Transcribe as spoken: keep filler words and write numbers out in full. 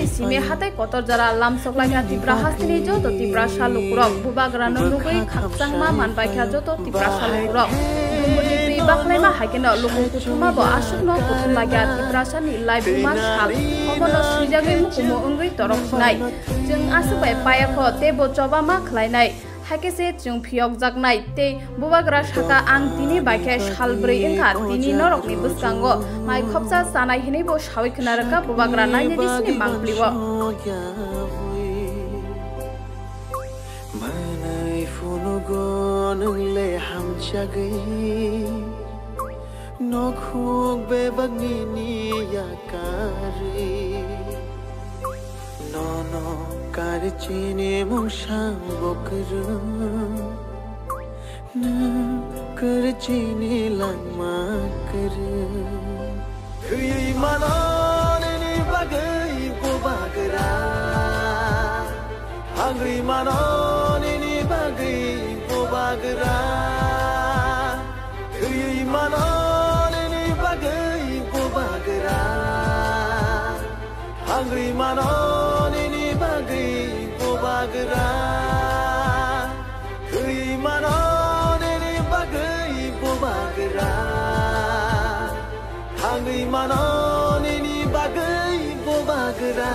Simi hatai kotor jora lamsok laikha Tipra hasteni joto Tiprasa lukurok. Bubagrano nugwi khakchangma manbaikha joto Tiprasa lukurok. Dumuni twi baklaima hai kheno luku kuthumabo aswkno kuthum laikha Tiprasani laibuma sal. Obono swijagwi mukumu wngwi torok sinai. Chwng aswk bai payakho teibo choba ma khlainai. Hakhe se chwng phiyokjaknai tei bubagra saka, "Ang tini bai khe sal bwrwi wngkha, tini norokni bwskango mai khopsa chanai," hwnwi bo sawi khna rwkha bubagra nainani sini mangpli-o. Manwi phunugo nwng le hamjagwi, nokhuk bebak nini yakarwi. Nono kar chini mungsang bokrwng, nwng kar chini langma kwrwng. Khwi mano nini bagwi bubagra, hangwi mano nini bagwi bubagra. Khwi mano nini bagwi bubagra. Hangwi mano nini bagwi bubagra. Khwi mano nini bagwi bubagra. Hangwi mano nini bagwi bubagra.